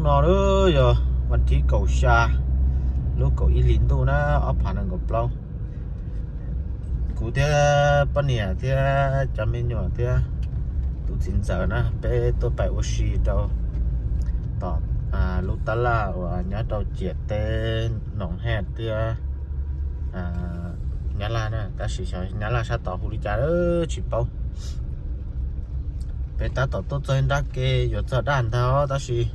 No lub yog vas thib kaum xya, lub kaum ib hlis ntuj na, ob phav nees nkaum plaub. Kuv thiab poj niam thiab cov me nyuam thiab tus txiv ntxawm na, peb tuaj pais ua si rau tom lub tab laj uas nyob rau ciam teb Noom Hej thiab Nyab Laj na, tab sis xyov Nyab Laj sab tod hu li cas tsis paub. Peb tab tom tuaj txog nrab ke yuav txog daj ntag, tab sis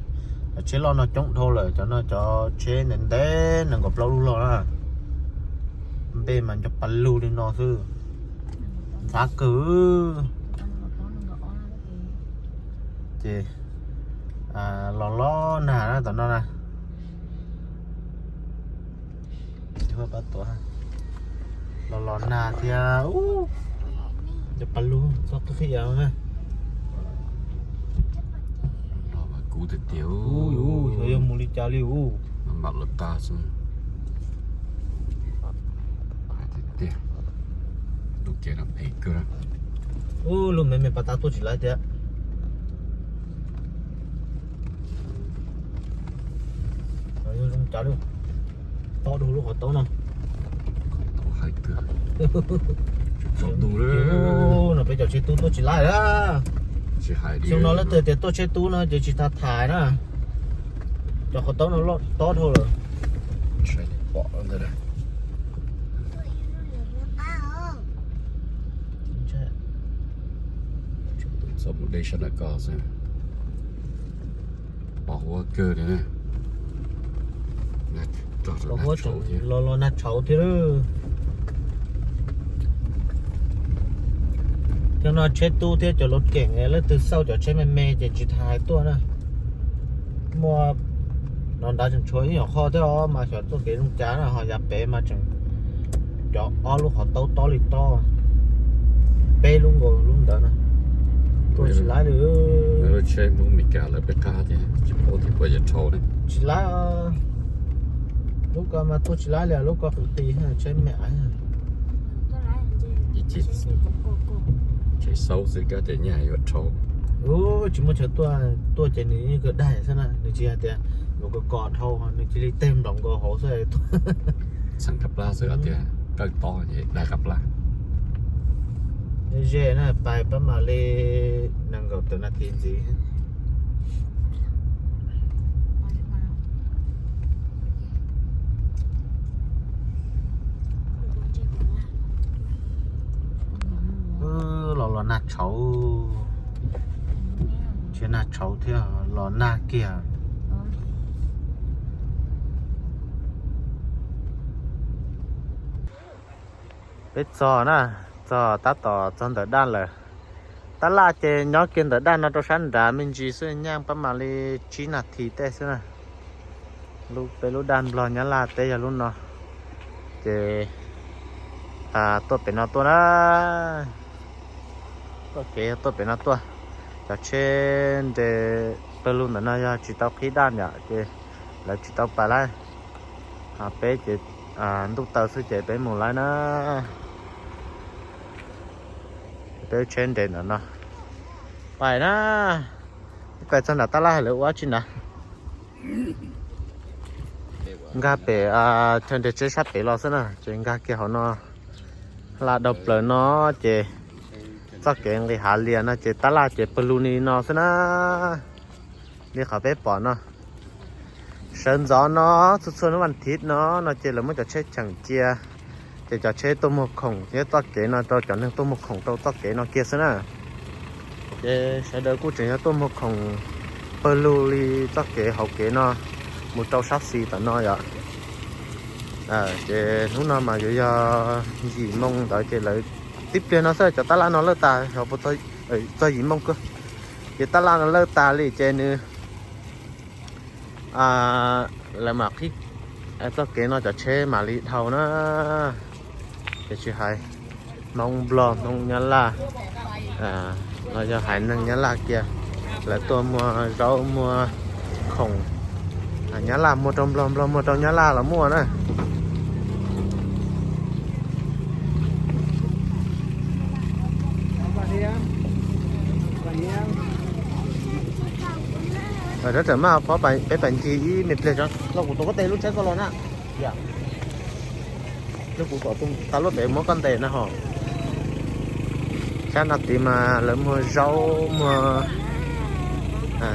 cov tsheb loj no coob dhau lawm, cov no cov tsheb ntev ntev nees nkaum plaub lub log na. Npe mas nco pa lug li no xwb. Ntxhab kawg. Ces los los nag na tom no na. Los los nag thiab. Cov pas lug txog qhib qhib na. Kub tiag tiag. Xyov yog mus li cas li ub. Mam los tag xwb. Tiag tiag. Lub kev no phem kawg. Ub, lub me me pas tas tuaj tsis laib tiag. Yog zoo cas li, tob dhau lub qhov taub no. Tsis tsaus ntuj li. No peb cov tsheb tub tuaj tsis laib lawm. Xyoo no leej twg tias tuaj tsheb tub no ces tsis tas tham na. Cov qhov taub no loj tob dhau lawm. Pom ntawd. Txhob mus deb sab ntawm ko xwb. Pos huab kawg li na. Los los nag tshauv thiab. Cov no tsheb tub thiab cov laus keem, leej twg xauj cov tsheb me me ces tsis tas hais tuaj na. Muaj no nrad tseem tshuav ib nyuag qho thiab os, mas xyov txoj kev zoo cas na, ho yav pem mas tseem cov ob lub qhov taub tob li tob, peb lub nkaus lub ntawd na. Tuaj tsis laib li. Lub tsheb Hmoob Meskas lawv peb qab ces tsis paub tias puas yuav dhau ne. Tsis laib. Lub ko mas tuaj tsis laib li, lub ko qhwv qis, tsheb me aiv. Ib chim tsheb xauj xwb kab ces nyaj yuav dhau. Ub, tsis muaj chaw tuaj, tuaj ces nws yeej kawg daig xwb na, nws tsis hais tias yuav kawg kos dhau, nws cia li teg nplaum nkaus hauv xwb tuaj. Txheem kab plab xwb tias kawg tob ces daig kab plab. Ze na, pais pab mam li nees nkaum tawm nas this ntxiv. Los los nag tshauv, tsis nag tshauv thiab, los nag kiag. Peb txog na, txog tab tom txog ntawm daj lawm. Tab laj ces nyob kiag ntawm daj no rau sab nrad me ntsis xwb, nyaj pab mam li tsib nas this tej xwb na. Lub peb lub daj Nplog Nyab Laj teb yog lub no. Ces tuaj pem no tuaj na. Tuaj kev tuaj pem no tuaj. Cov tsheb nres pawg lug ntawm no yog tsis tau qhib daj yom, ces lawv tsis tau pais laib. Ho peb ces ntuj taw xwb ces peb mus laib na. Peb tsheb nres ntawm no. Pais na. Pais txog nram tab laj lawv ua dab tsi na. Nkag pem chaw nres tsheb sab pem los xwb na, ces nkag kiag hauv no. Hla dhau plaws no ces txoj kev nqis hav lias no ces tab laj ces pawg lug li no xwb na. Li qhov peb pom no. Sawv ntxov no txhua txhua hnub vas thiv no no ces lawv muab cov tsheb cheem cia, ces cov tsheb tuaj muag khoom thiab txoj kev no rau cov neeg tuaj muag khoom rau txoj kev no kiag xwb na. Ces sawv daws kuj tseem yog tuaj muag khoom pawg lug li txoj kev hauv kev no mus rau sab xis tom no yom. Ces hnub no mas yuav yog yim moo ntawd ces lawv tib pliag no xwb cov tab laj no lawj tas, txog yim moo kawg. Ces tab laj no lawj tas li ces nws lawv mam qhib txoj kev no cov tsheb mam li dhau na. Ces tsis hais Hmoob Nplog Hmoob Nyab Laj los yog haiv neeg Nyab Laj kiag, lawv tuaj muag zaub muag khoom, Nyab Laj muag rau Nplog, Nplog muag rau Nyab Laj los muaj na. Sawv daws mas phob peb pais ncig ib me pliag tso, los kuv tuav koj tes lub tsheb koj los na. Yog, kuv kom tus tas lub pem muab koj ntes na ho. Sab no tid mas lawv muag zaub muag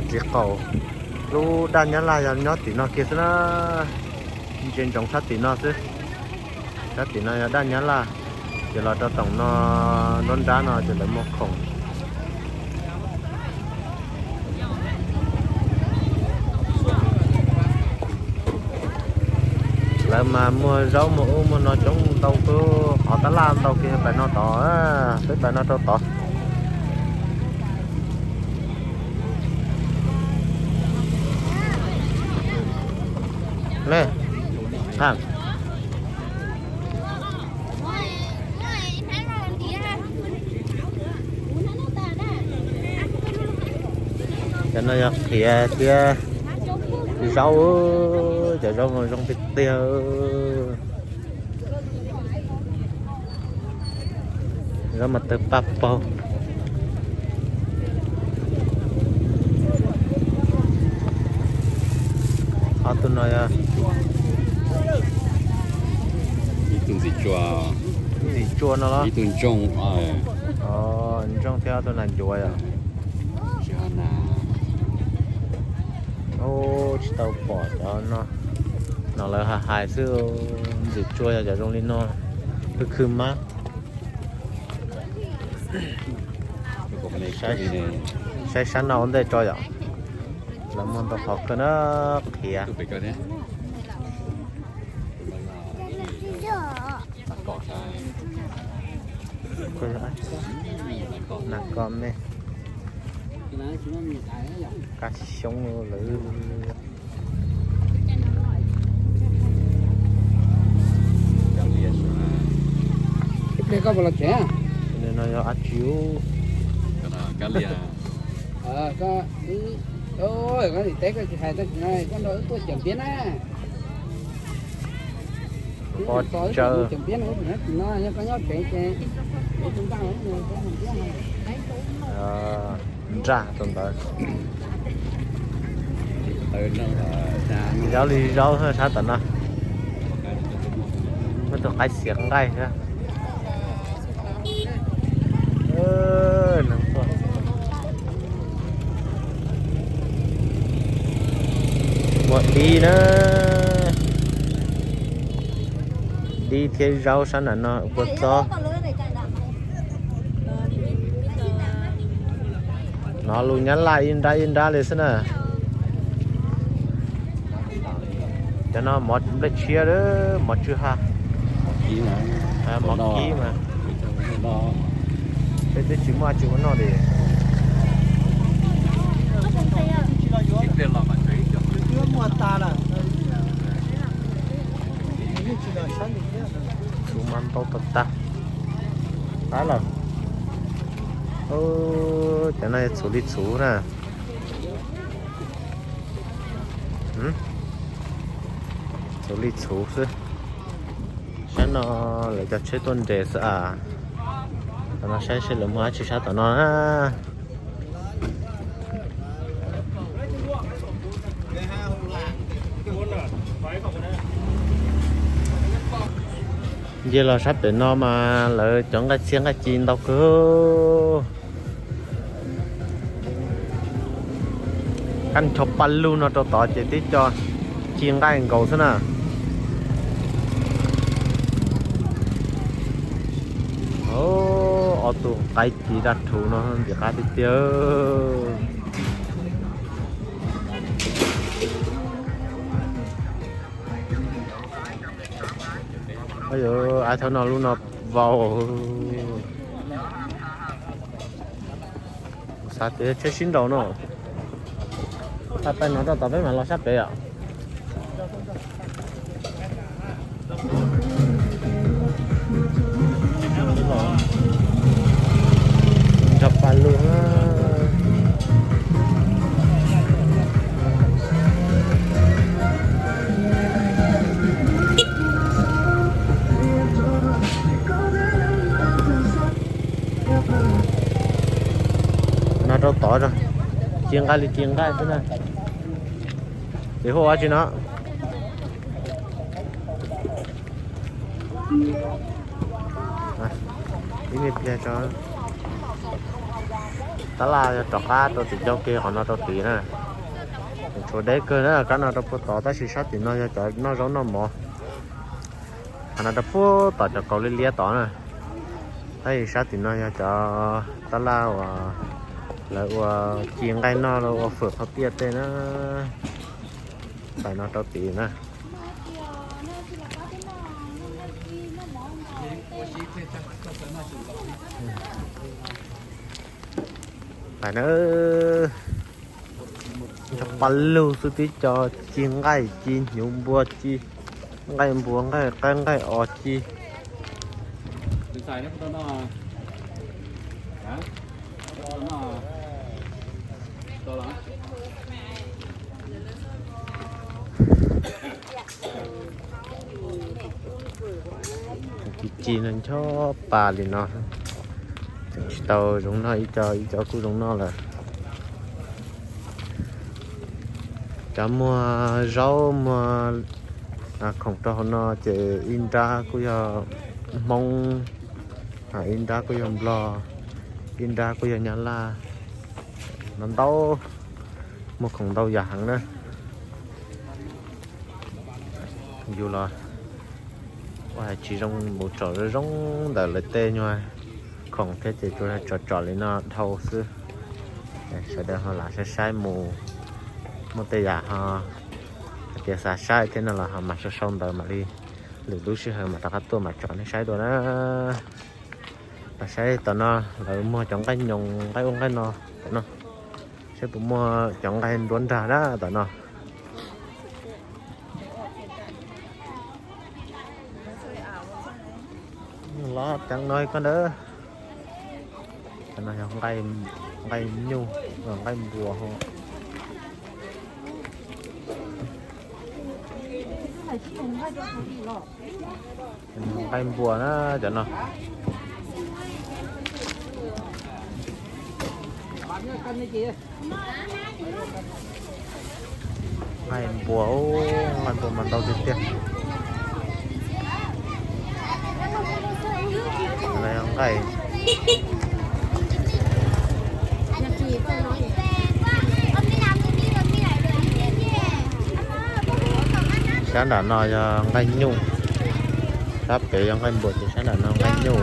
txiv qaum. Lub daj nyab laj yog nyob tim no kiag xwb na. Ntsia ntsoov sab tim no xwb. Sab tim no yog daj nyab laj, ces los rau toom no, nruab nrab no ces lawv muag khoom. Lawv mas muag zaub muag ub muag no coob ntau kawg, qhov tab laj ntau kiag pais no tod, peb pais no rau tod. Cov no yog qhiav thiab zaub, cov zaub no zoo tiag tiag. Zaub mas tawg paj paug. Ob tug no yog ib tug ntxim tsua, ntxim tsua no los ib tug ntsooj, ntsooj thiab ob tug nas ncuav yom. Tsis tau pom cov no, no lawv hais hais xwb. Ntxim tsua yog cov zoo li no, khw khw mab. Saib sab no ua ntej tso yom. Lawv muag ntau qhov kawg na, qhiav. Nas kos me, kab xyoob lawm. Ib pliag koj puas los tsev? No yog dab tsi? Koj, koj tim teb koj tsis hais tag kis no koj nrog wb tuaj cawm npiab na. Pob tsawb. Nraj tus ntawd. Zaub li zaub sab tom no. Muaj tus qaib xiav nqaij thiab. Muaj dib na. Dib thiab zaub sab nram no ua txob. Hnov lus nyab laj ib nrab ib nrab li xwb na. Cov no mov nplej tshiab, mov tsw ha. Mov kib mas. Peb twb tsis muaj dab tsi ua noj li. Txhuv mas ntau tag tag. Qab lawm. Cov no txhuv li txhuv na. Txhuv li txhuv xwb. Sab no lawv cov tsheb tuaj nres xwb as. Tam no saib seb lawv muag dab tsi sab tom no na. Nce los sab pem no mas lawv cov nqaij txiag nqaij ci ntau kawg. Kab ncho paj lug no rau tod ces tib co ci nqaij nkaus xwb na. Ob tug qaib ci daj rhuv no ntxim qab tiag tiag. Ai, thaum no lub no vau. Xav tias tsheb sib nraus no. Pais no rau tom peb mam los sab pem yom. Ncho pa lug. No rau tod, ci nqaij li ci nqaij xwb na. Ces hu ua tsi no? Ib me pliag tso. Tab laj yog rov qab rau tim ncauj ke qhov no rau tid na. Tshuav deb kawg na, kab no rau puag tod tab sis sab tim no yog cov noj zaub noj mov. Qhov no rau puag tod cov kaus liab liab tod na. Tab sis sab tim no yog cov tab laj uas lawv ua ci nqaij noj los ua fawm qhov tiaj tej na. Pais no rau tid na. Pais na. Cov paj lug xwb tib co, ci nqaij ci hnyuv npua ci, nqaij npua nqaij qaib nqaij os ci. Ci ci no ncho pa li no, tsis tau zoo noj ib co, ib co kuj zoo noj lawm. Cov muag zaub muag khoom rau hauv no ces ib nrab kuj yog Hmoob, ib nrab kuj yog Nplog, ib nrab kuj yog Nyab Laj. No ntau, muag khoom ntau yam heev na. Yus los ua hais tsis zoo mus tsom zoo zoo ntawm lawv tej nyuag khoom thiab ces tsuas tsom tsom li no dhau xwb. Sawv daws ho lam saib saib mus, muaj tej yam ho hais tias xav saib thiab no los ho mam sau sau ntawv mam li lwm lub sij hawm mam rov qab tuaj mam tsom nej saib dua na. Los saib tom no lawv muag cov nqaij nyoos nqaij ub nqaij no tom no, saib puas muaj cov nqaij nruab nrag na tom no. Los ceev no koj ntawd. Cov no yog nqaij nyuj, nqaij npua. Nqaij npua na cov no. Nqaij npua, nqaij npua mas ntau tiag tiag. Nqaij Sab nram no yog nqaij nyuj, sab pem yog nqaij npua ces sab nram no nqaij nyuj.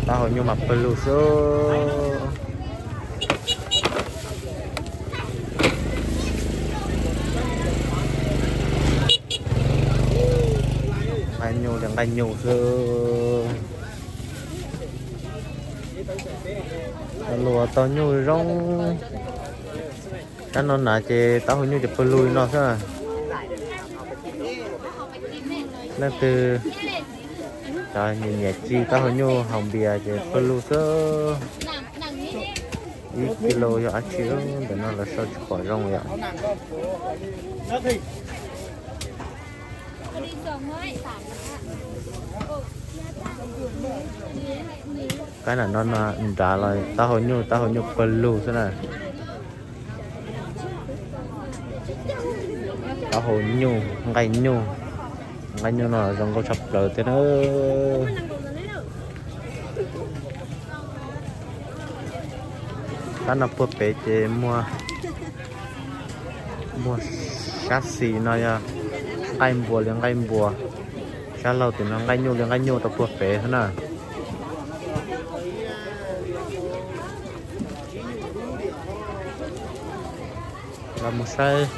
Taub hau nyuj mas pawg lug xwb. Nqaij nyuj li nqaij nyuj xwb. Luas taug nyuj zoo. Sab no na ces taub hau nyuj ces pawg lug li no xwb. Leej twg cov nyiam nyiam ci taub hau nyuj haus npias ces pawg lug xwb. Ib kis lus yog dab tsi ntawm no lawv sau tsis pom zoo yom. Kab nram no nrad los taub hau nyuj, taub hau nyuj pawg lug xwb na. Taub hau nyuj, nqaij nyuj, nqaij nyuj no zoo nkauj tshaj plaws thiab na. Sab no puag pem ces muag, muag sab xis no yog nqaij npua li nqaij npua, sab laug tim no nqaij nyuj li nqaij nyuj rau puag pem xwb na. Los mus saib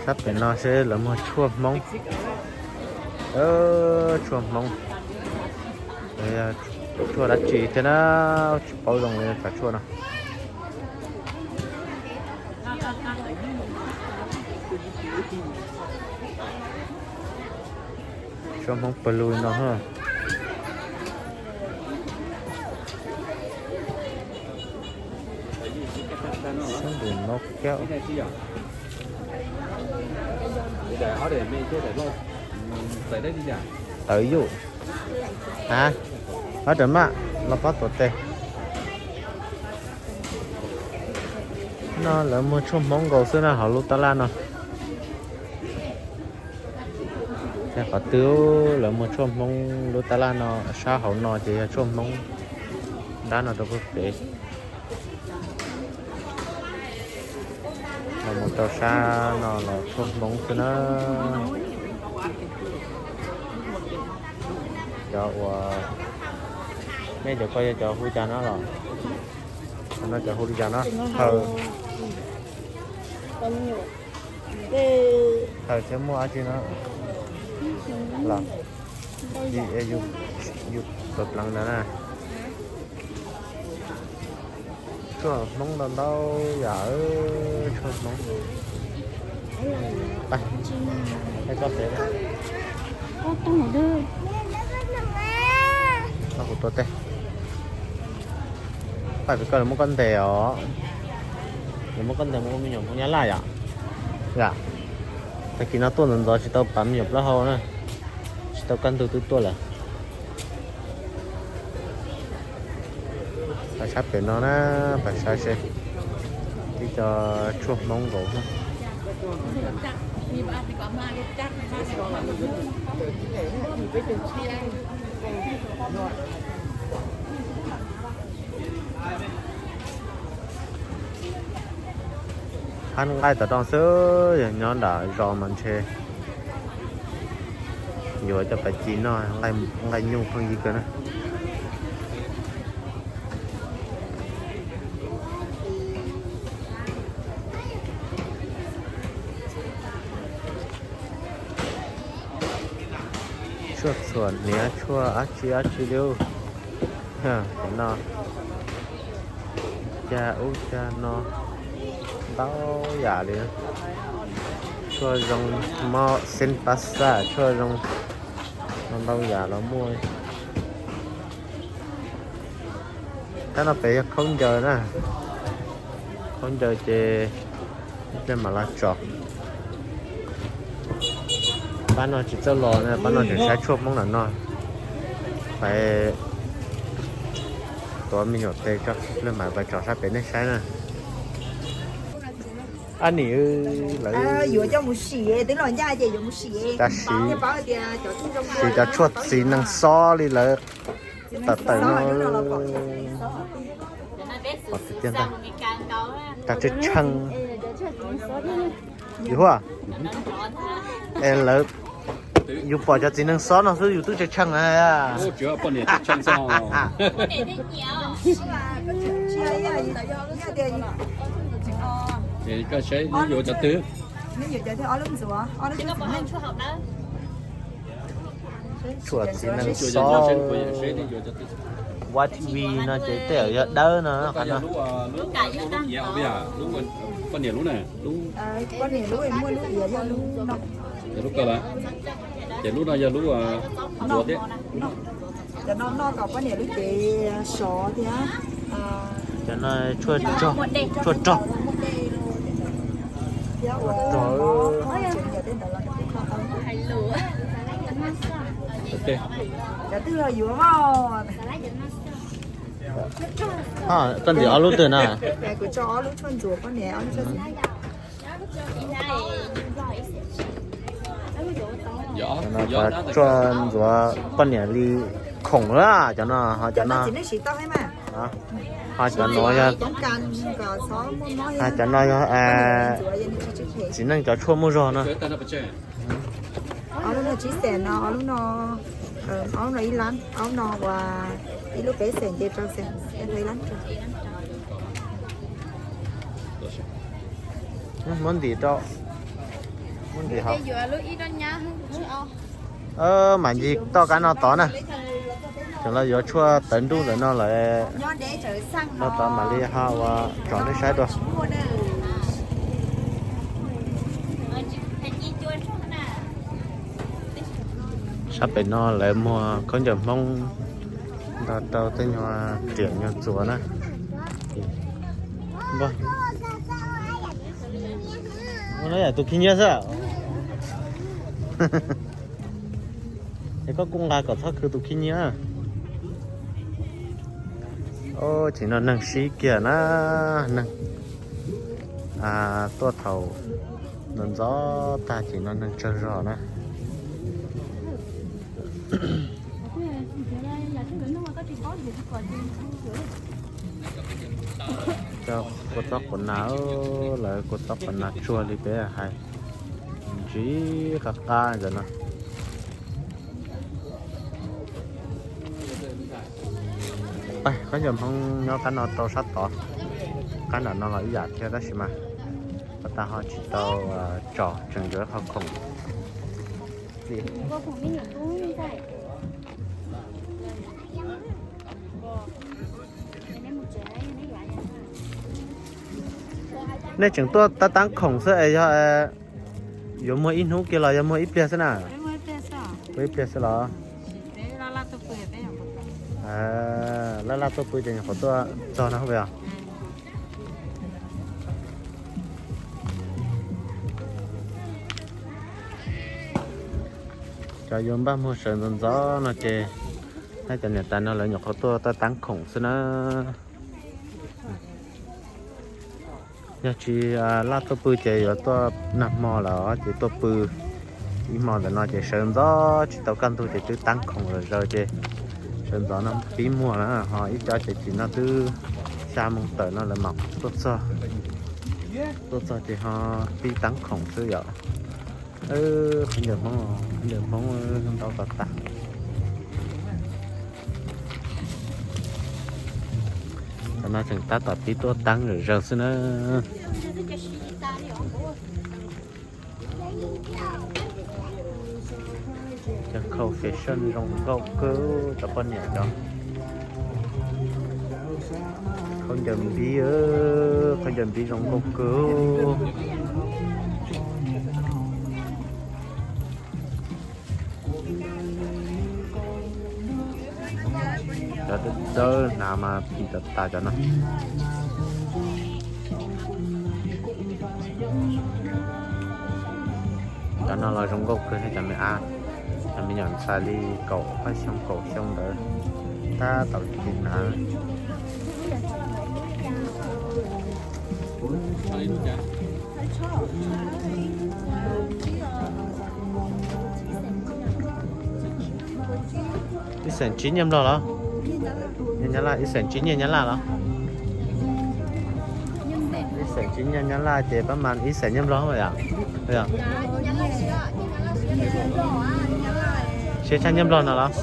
sab pem no seb lawv muag tshuaj Hmoob, tshuaj Hmoob, tshuaj dab tsi thiab na, tsis paub zoo li cov tshuaj no. Tshuaj Hmoob pawg lug no. Sab ntim no kiag. Tawv yuj. A, ob ram maj los pob tuam tes. No lawv muag tshuaj Hmoob nkaus xwb na hauv lub tab laj no. Ces qhov twg lawv muag tshuaj Hmoob lub tab laj no, sab hauv no ces yog tshuaj Hmoob, nrab no rau pem. Los mus rau sab no los tshuaj Hmoob xwb na. Cov uas, nej cov ko yog cov hu cas no los? Cov no cov hu li cas no? Hawm. Hawm thiab muaj dab tsi no los? Yus tau pleev ntawd na. Tshuaj Hmoob ntau ntau yam, tshuaj Hmoob. Pais pem koj, lawv muab koj ntes os. Lawv muab koj ntes mus ua me nyuam Hmoob Nyab Laj yom? Yom, tag kis no tuaj ntxov ntxov tsis tau pav me nyuam plaub hau na, tsis tau kaj ntug twb tuaj lawm. Pais sab pem no na, pais saib seb, tib co tshuaj Hmoob nkaus na. Hab nqaij tawm rooj xwb, yog nyob nram zos mas ntshe yuav cov pais ci noj, nqaij nyuj pheej yig kawg na. Tshuaj txhuam hniav, tshuaj dab tsi dab tsi li. Cov no, cag ub cag no, ntau yam li. Tshuaj zoo, mob xeeb pab xaj, tshuaj zoo, ntau yam los muaj. Tab no pem yog khaub ncaws na, khaub ncaws ces ib pliag mam los tso. Pab no tsis txawj los na, pab no tseem saib tshuaj Hmoob lam no. Pais tuav me nyuam tes tso, ib pliag mam pais tso sab pem nej saib na. Ab nim, lawv yuav coj mus sim, twb los ncaj ces yuav mus sim. Tab sis siv cov tshuaj txiv neej xob li lawv tawm tawm no. Tag tshee tshee. Yus huaj, es lawv, yus pom cov txiv neej xob no xwb yus twb tshee tshee na. Koj saib yuav cov twg? Tshuaj txiv neej xob, White V no ces tej zaum yog dawb no qhov no. Poj niam lub na, lub, poj niam lub muaj lub iav yog lub no. Yog lub ko lawm, ces lub no yog lub ntxuav thiab. Cov no noj kom poj niam lub cev sov thiab. Cov no tshuaj rog, tshuaj rog. Cov twg los yuav mas. Koj ntim ob lub twg na? Kuv tso ob lub tshuaj ntxuav poj niam, ob lub tshuaj ntxuav. Cov no cov tshuaj ntxuav poj niam li khoom na, cov no, ho cov no, ho cov no yog, cov no yog txiv neej cov tshuaj muaj zog no. Ob lub no tsib xees no, ob lub no, ob lub no ib lab, ob lub no uas ib lub peb xees ces rau xees, ib lab rau. Muab ntim rau, muab ntim hauv. Mam ncig toj kab no tod na. Tseem los yuav tshuaj tawv nruj ntawm no lawm. Tod mam li ho ua tsom nej saib dua. Sab pem no lawv muag khaub ncaws Hmoob nrog rau tej nyuag riam nyuag txuas na. Tus khib nyiab xwb. Es koj kuj nqa kom txhob khwv tus khib nyiab. Ces no neeg sib kiag na, neeg Tuaj thaum ntxov ntxov tag ces no neeg tsawg zog na. Cov kua txob quav nas, lawv kua txob quav nas tsuag li peb hais, ntsib qab qab ntawm no. Khaub ncaws Hmoob nyob qab no rau sab tod, qab nram no los ib yam thiab tab sis mas pas tas ho tsis tau tso, tseem yuav qhov khoom. Nej tseem tuaj tab taab khoom xwb es yog yuav muag ib hnub kiag los yog muag ib pliag xwb na? Muag ib pliag xwb los? Laj laj tuaj pw ces nyuam qhuav tuaj txog no os. Cov yuav npaj muag sawv ntxov ntxov no ces, nej cov niam tais no lawv nyuam qhuav tuaj tab taab khoom xwb na. Yog tsis laj tuaj pw ces yuav tuaj nag hmo lawm ces tuaj pw ib hmo ntawm no ces sawv ntxov tsis tau kaj ntug ces twb taab khoom lawm zaws ces sawv ntxov no pib muag na, ho ib co ces tsis no twb xya moo tawm no lawv mam tuaj txog. Tuaj txog ces ho pib taab khoom xwb yom. Qhov ncauj Hmoob, qhov ncauj Hmoob ntau tas tas. Cov no tseem tab tom pib tuaj taab zawm zaws xwb na. Cov khau fashion zoo nkauj kawg, cov poj niam cov. Khaub ncaws npib, khaub ncaws npib zoo nkauj kawg. Cov dawb dawb hnav mas phim tas tas cov no. Cov no los zoo nkauj kawg thiab cov me ab, cov me nyuam ntxhais li kaum peb xyoo kaum xyoo ntawd tab tom tsis hnav. Ib xeem tsib nyiaj Nplog los? Nyiaj Nyab Laj, ib xeem tsib nyiaj Nyab Laj los? Ib xeem tsib nyiaj Nyab Laj ces pab mas ib xeem nyiaj Nplog yom? Siab tshaj nyiaj Nplog no los?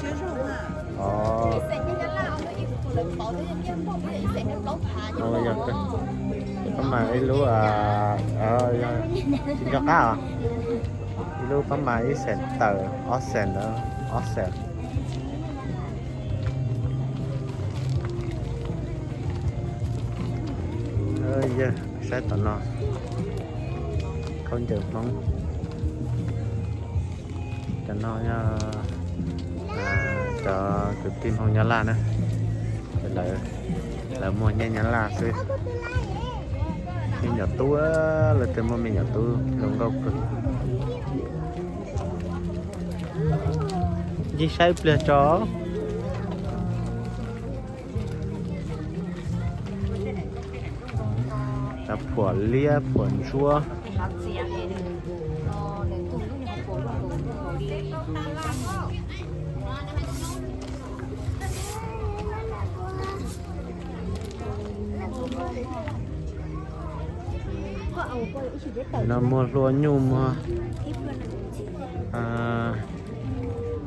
Pab mas ib lub, tsis nco qab os. Ib lub pab mas ib xeem tawm, ob xeem ntawd, ob xeem. Yog saib tom no, khaub ncaws Hmoob. Cov no yog cov kwv tij Hmoob Nyab Laj na, lawv muag nyiaj Nyab Laj xwb. Nyiaj nyuam tub, lawv twb muaj me nyuam tub zoo nkauj kawg. Ncig saib ib pliag tso. Cov phuam liab phuam ntsuab. No muag hlua nyuj, muag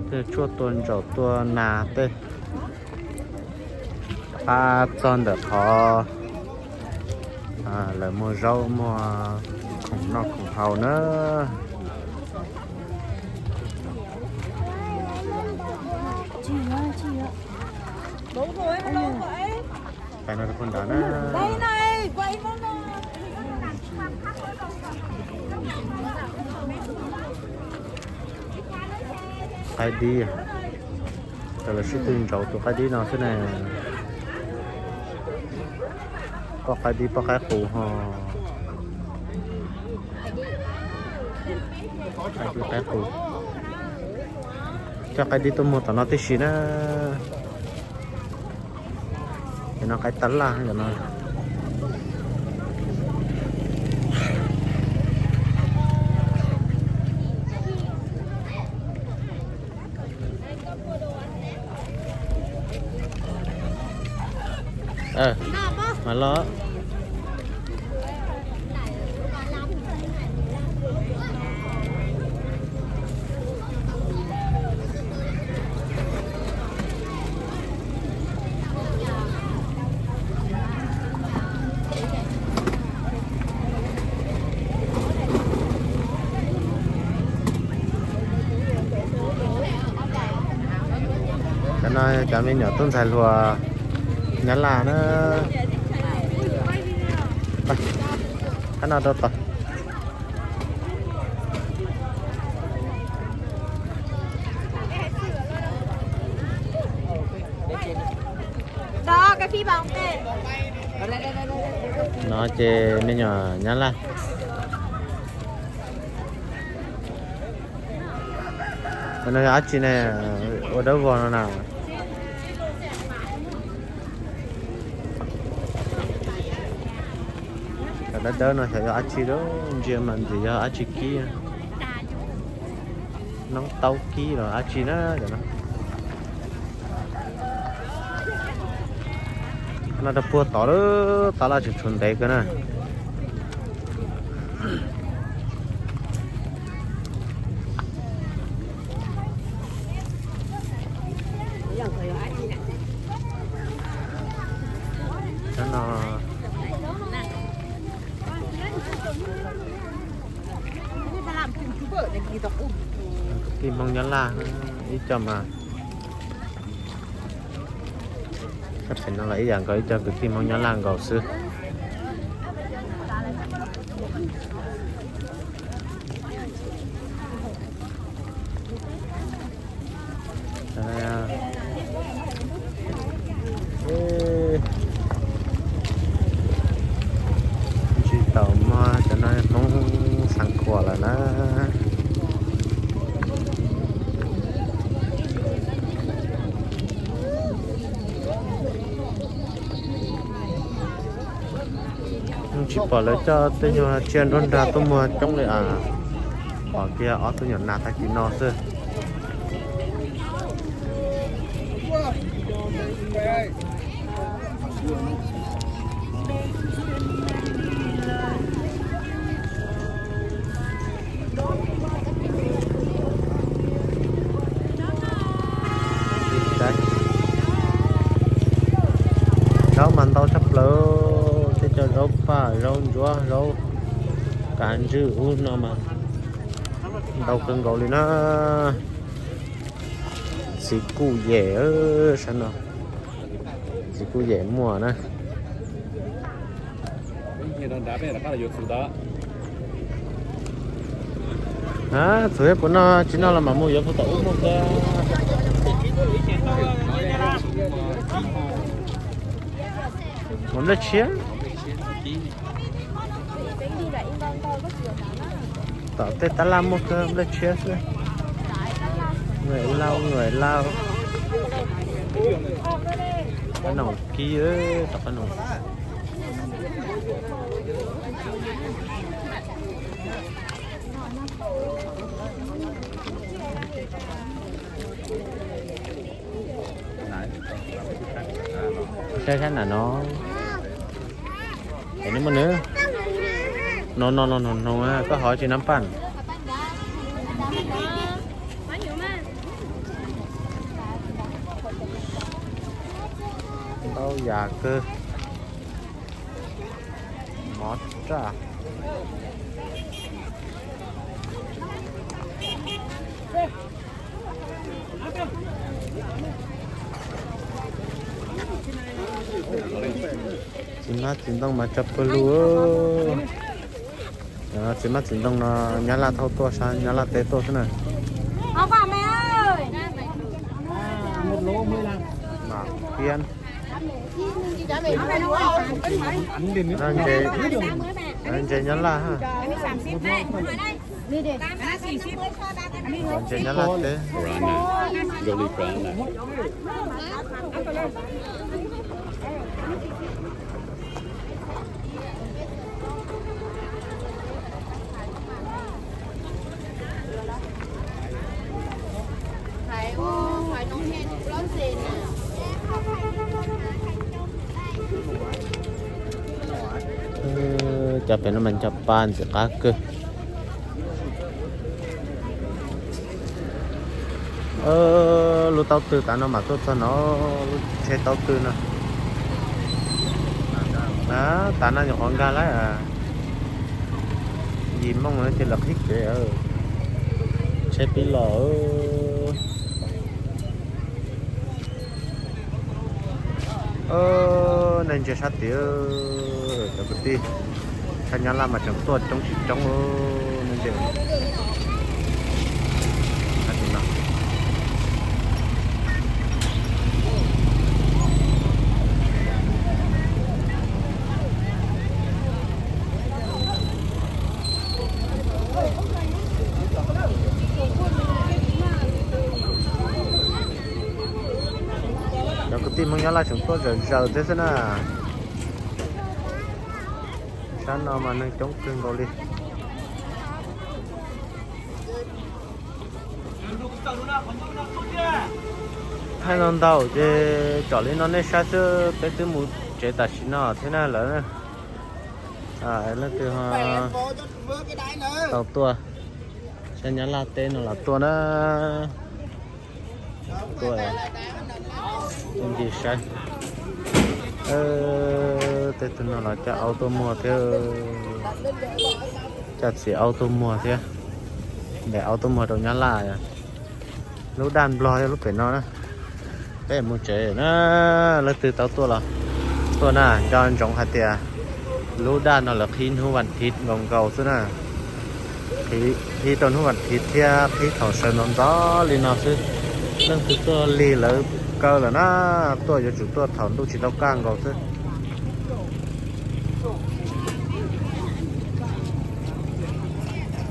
tej tshuaj tua ntsaum tua nas tej. Pab txog ntawm qhov lawv muag zaub muag khoom noj khoom haus na. Pais no rau puag nrad na. Qaib dib, cov lawv sib tw ntsaum tus qaib dib no xwb na. Poj qaib dib poj qaib qus ho. Qaib dib qaib qus. Coj qaib dib tuaj muag tom no tib si na. Cov no qaib tab laj no. Mas los. Cov no cov me nyuam tub ntxhais hluas Nyab Laj na. Qab no rau tod. No ces me nyuam Nyab Laj. Cov no yog dab tsi ne? Ua dawb vog no na. Cov dawb dawb no xyov yog dab tsi, ntsia mas ntxim yog dab tsi kib. Noob taub kib los dab tsi na cov no. No rau puag tod lawm, tab laj tseem tshuav ntev kawg na. Cov no kwv tij Hmoob Nyab Laj ib co mas. Sab pem no los ib yam nkaus, ib co kwv tij Hmoob Nyab Laj nkaus xwb. Tsis tau muaj cov no Hmoob xeev Khuam lawm na. Tsis pom lawv coj tej nyuag tsiaj nruab nrag tuaj muag coob li as. Pom kiag ob tug nyuam nas tag kis no xwb. Zaub mas ntau tshaj plaws, tej cov zaub paj, zaub ntsuab, zaub kav ntswj ub no mas ntau kawg nkaus li na. Txiv kuj yem, sab no txiv kuj yem muaj na. Txhuv puas noj, tsis noj los mam mus yuav puag tom ub muaj kab. Mus nplej tshiab. Tom tej tab laj muaj kab nplej tshiab xwb. Nqaim lauj, nqaim lauj. Qab noom kib, tom qab noom. Saib sab nram no. Es neb muaj nws. No no no no no, koj hov tsis nab paj. Ntau yam kawg. Mov raj. Txiv hmab txiv ntoo mas tso pawg lug. Txiv hmab txiv ntoo no Nyab Laj thauj tuaj, sab Nyab Laj teb tuaj xwb na. Mas piab. Ntses Nyab Laj ha. Ntses Nyab Laj teb. Cov pem no mas nco pa ntxim qab kawg. Lub taub tw tav no mas tuaj txog no, lub tsheb taub tw no. Tav no nyuam qhuav nkag lawm, yim moos ces lawv qhib kev, tsheb pib los. Neeg ntsia sab tid, cov kwv tij, sab Nyab Laj mas tseem tuaj coob tsis coob, neeg ntsia. Cov kwv tij Hmoob Nyab Laj tseem tuaj zawm zaws thiab xwb na. Sab no mas neeg coob kawg nkaus li. Thaij no ntau ces tsom li no nej saib xwb, peb twb mus tsev tam sim no thiab na lawm. Leej twg tau tuaj, sab Nyab Laj teb no los tuaj na. Tuaj ncig saib. Tej tug no los coj aub tuaj muag thiab, coj txiv aub tuaj muag thiab. Ntes aub tuaj muag rau Nyab Laj. Lub daj Nplog yog lub pem no na. Peb mus tsev na, leej twg tau tuaj los tuaj na. Nco ntsoov hais tias lub daj no lawv qhib hnub vas thiv nkaus nkaus xwb na. Qhib rau hnub vas thiv thiab qhib thaum sawv ntxov ntxov li no xwb. Leej twg tuaj lig lawv kaw lawm na, tuaj yuav tsum tuaj thaum ntuj tsis tau kaj nkaus xwb.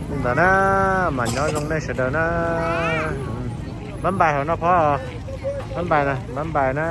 Li ntawd na, mas nyob zoo nej sawv daws na. Bab npais hauv no phov, bab npais na, bab npais na.